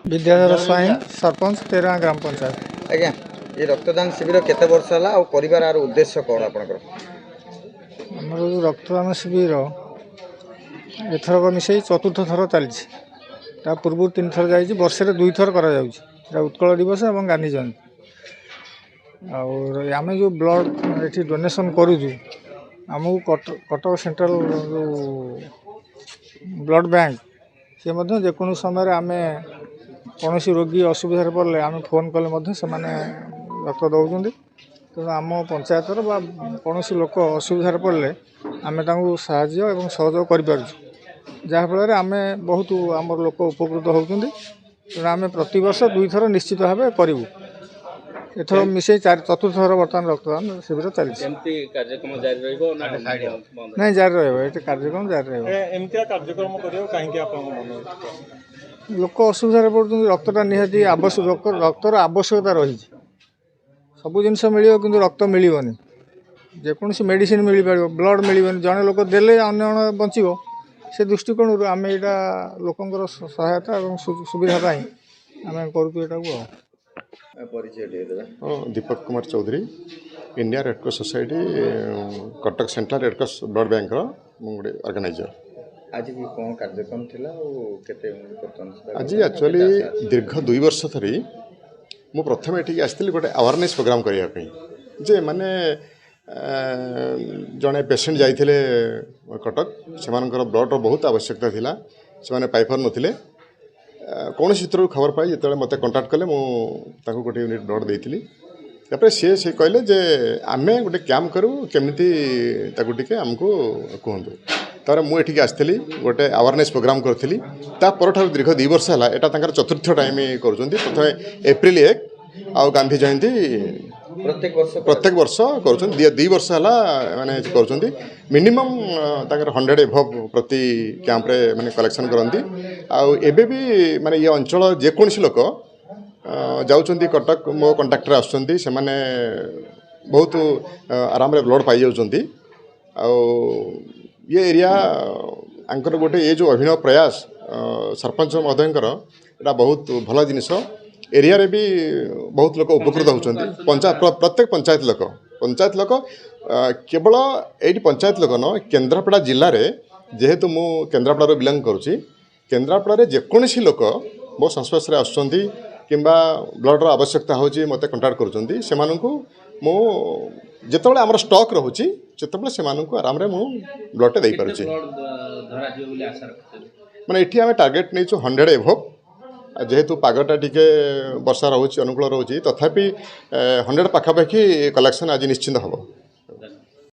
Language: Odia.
ବିଦ୍ୟାଧର ସ୍ୱାଇଁ, ସରପଞ୍ଚ, ତେରଗାଁ ଗ୍ରାମ ପଞ୍ଚାୟତ। ଆଜ୍ଞା, ଏ ରକ୍ତଦାନ ଶିବିର କେତେ ବର୍ଷ ହେଲା ଆଉ କରିବାର ଆର ଉଦ୍ଦେଶ୍ୟ କ'ଣ ଆପଣଙ୍କର? ଆମର ଯେଉଁ ରକ୍ତଦାନ ଶିବିର ଏଥରକ ମିଶାଇ ଚତୁର୍ଥ ଥର ଚାଲିଛି। ତା ପୂର୍ବରୁ 3 ଥର ଯାଇଛି। ବର୍ଷରେ 2 ଥର କରାଯାଉଛି। ସେଟା ଉତ୍କଳ ଦିବସ ଏବଂ ଗାନ୍ଧୀ ଜୟନ୍ତୀ। ଆଉ ଆମେ ଯେଉଁ ବ୍ଲଡ଼ ଏଠି ଡୋନେସନ୍ କରୁଛୁ, ଆମକୁ କଟକ ସେଣ୍ଟ୍ରାଲ ଯେଉଁ ବ୍ଲଡ଼ ବ୍ୟାଙ୍କ, ସେ ମଧ୍ୟ ଯେକୌଣସି ସମୟରେ ଆମେ କୌଣସି ରୋଗୀ ଅସୁବିଧାରେ ପଡ଼ିଲେ ଆମେ ଫୋନ୍ କଲେ ମଧ୍ୟ ସେମାନେ ରକ୍ତ ଦେଉଛନ୍ତି। ତେଣୁ ଆମ ପଞ୍ଚାୟତର ବା କୌଣସି ଲୋକ ଅସୁବିଧାରେ ପଡ଼ିଲେ ଆମେ ତାଙ୍କୁ ସାହାଯ୍ୟ ଏବଂ ସହଯୋଗ କରିପାରୁଛୁ, ଯାହାଫଳରେ ଆମେ ବହୁତ ଆମର ଲୋକ ଉପକୃତ ହେଉଛନ୍ତି। ତେଣୁ ଆମେ ପ୍ରତିବର୍ଷ ଦୁଇଥର ନିଶ୍ଚିତ ଭାବେ କରିବୁ। ଏଥର ମିଶାଇ ଚାରି ଚତୁର୍ଥ ଥର ବର୍ତ୍ତମାନ ରକ୍ତଦାନ ଶିବିର ଚାଲିଛି। ଏମିତି କାର୍ଯ୍ୟକ୍ରମ ଜାରି ରହିବ ନା ବନ୍ଦ? ନାଇଁ, ଜାରି ରହିବ। ଏଠି କାର୍ଯ୍ୟକ୍ରମ ଜାରି ରହିବ। ଏମିତିଆ କାର୍ଯ୍ୟକ୍ରମ କରିବାକୁ କାହିଁକି ଆପଣଙ୍କ ମନ? ଲୋକ ଅସୁବିଧାରେ ପଡ଼ୁଛନ୍ତି। ରକ୍ତଟା ନିହାତି ଆବଶ୍ୟକ। ରକ୍ତର ଆବଶ୍ୟକତା ରହିଛି। ସବୁ ଜିନିଷ ମିଳିବ କିନ୍ତୁ ରକ୍ତ ମିଳିବନି। ଯେକୌଣସି ମେଡ଼ିସିନ ମିଳିପାରିବ, ବ୍ଲଡ଼ ମିଳିବନି। ଜଣେ ଲୋକ ଦେଲେ ଅନ୍ୟ ଜଣେ ବଞ୍ଚିବ। ସେ ଦୃଷ୍ଟିକୋଣରୁ ଆମେ ଏଇଟା ଲୋକଙ୍କର ସହାୟତା ଏବଂ ସୁବିଧା ପାଇଁ ଆମେ କରୁଛୁ ଏଇଟାକୁ। ଆଉ ପରିଚୟ ଟିକେ ଦେବେ? ହଁ, Deepak Kumar Choudhury, India red cross society, Cuttack central red cross blood ବ୍ୟାଙ୍କର ମୁଁ ଗୋଟେ ଅର୍ଗାନାଇଜର। ଆଜି ବି କ'ଣ କାର୍ଯ୍ୟକ୍ରମ ଥିଲା ଆଉ କେତେ ବର୍ତ୍ତମାନ ସୁଦ୍ଧା ଆଜି କେତେ ଆକ୍ଚୁଆଲି ଆଶା ଅଛି? ଦୀର୍ଘ 2 ବର୍ଷ ଧରି ମୁଁ ପ୍ରଥମେ ଏଠିକି ଆସିଥିଲି ଗୋଟେ ଆୱାରନେସ୍ ପ୍ରୋଗ୍ରାମ୍ କରିବା ପାଇଁ ଯେ ମାନେ ଜଣେ ପେସେଣ୍ଟ ଯାଇଥିଲେ କଟକ, ସେମାନଙ୍କର ବ୍ଲଡ଼ର ବହୁତ ଆବଶ୍ୟକତା ଥିଲା, ସେମାନେ ପାଇପାରୁନଥିଲେ। କୌଣସି ସୂତ୍ରରୁ ଖବର ପାଇ ଯେତେବେଳେ ମୋତେ କଣ୍ଟାକ୍ଟ କଲେ, ମୁଁ ତାଙ୍କୁ ଗୋଟେ ୟୁନିଟ୍ ବ୍ଲଡ଼ ଦେଇଥିଲି। ତାପରେ ସିଏ ସେ କହିଲେ ଯେ ଆମେ ଗୋଟେ କ୍ୟାମ୍ପ କରିବୁ, କେମିତି ତାକୁ ଟିକେ ଆମକୁ କୁହନ୍ତୁ। ତାପରେ ମୁଁ ଏଠିକି ଆସିଥିଲି, ଗୋଟେ ଆୱାରନେସ୍ ପ୍ରୋଗ୍ରାମ୍ କରିଥିଲି। ତା ପରଠାରୁ ଦୀର୍ଘ 2 ବର୍ଷ ହେଲା ଏଇଟା ତାଙ୍କର ଚତୁର୍ଥ ଟାଇମ୍ କରୁଛନ୍ତି। ପ୍ରଥମେ ଏପ୍ରିଲ 1 ଆଉ ଗାନ୍ଧୀ ଜୟନ୍ତୀ। ପ୍ରତ୍ୟେକ ବର୍ଷ? ପ୍ରତ୍ୟେକ ବର୍ଷ କରୁଛନ୍ତି। 2 ବର୍ଷ ହେଲା ମାନେ କରୁଛନ୍ତି। ମିନିମମ୍ ତାଙ୍କର 100 ଏଭବ୍ ପ୍ରତି କ୍ୟାମ୍ପରେ ମାନେ କଲେକ୍ସନ୍ କରନ୍ତି। ଆଉ ଏବେ ବି ମାନେ ଇଏ ଅଞ୍ଚଳ ଯେକୌଣସି ଲୋକ ଯାଉଛନ୍ତି କଟକ, ମୋ କଣ୍ଟାକ୍ଟରେ ଆସୁଛନ୍ତି, ସେମାନେ ବହୁତ ଆରାମରେ ବ୍ଲଡ଼ ପାଇଯାଉଛନ୍ତି। ଆଉ ଇଏ ଏରିଆ ଆଙ୍କର ଗୋଟେ ଏ ଯେଉଁ ଅଭିନବ ପ୍ରୟାସ ସରପଞ୍ଚ ମହୋଦୟଙ୍କର, ଏଇଟା ବହୁତ ଭଲ ଜିନିଷ। ଏରିଆରେ ବି ବହୁତ ଲୋକ ଉପକୃତ ହେଉଛନ୍ତି। ପଞ୍ଚାୟତ, ପ୍ରତ୍ୟେକ ପଞ୍ଚାୟତ ଲୋକ, କେବଳ ଏଇଠି ପଞ୍ଚାୟତ ଲୋକ ନୁହଁ, କେନ୍ଦ୍ରାପଡ଼ା ଜିଲ୍ଲାରେ, ଯେହେତୁ ମୁଁ କେନ୍ଦ୍ରାପଡ଼ାରୁ ବିଲଙ୍ଗ କରୁଛି, କେନ୍ଦ୍ରାପଡ଼ାରେ ଯେକୌଣସି ଲୋକ ମୋ ସଂସ୍ପର୍ଶରେ ଆସୁଛନ୍ତି କିମ୍ବା ବ୍ଲଡ଼ର ଆବଶ୍ୟକତା ହେଉଛି, ମୋତେ କଣ୍ଟାକ୍ଟ କରୁଛନ୍ତି, ସେମାନଙ୍କୁ ମୁଁ ଯେତେବେଳେ ଆମର ଷ୍ଟକ୍ ରହୁଛି, ସେତେବେଳେ ସେମାନଙ୍କୁ ଆରାମରେ ମୁଁ ବ୍ଲଡ଼ଟା କେତେ ଦେଇପାରୁଛି। ବ୍ଲଡ ଧରାଯିବ ବୋଲି ଆଶା ରଖୁଛନ୍ତି? ମାନେ ଏଠି ଆମେ ଟାର୍ଗେଟ୍ ନେଇଛୁ 100 ଏଭବ୍। ଯେହେତୁ ପାଗଟା ଟିକେ ବର୍ଷା ରହୁଛି, ଅନୁକୂଳ ରହୁଛି, ତଥାପି 100 ପାଖାପାଖି କଲେକ୍ସନ୍ ଆଜି ନିଶ୍ଚିନ୍ତ ହେବ।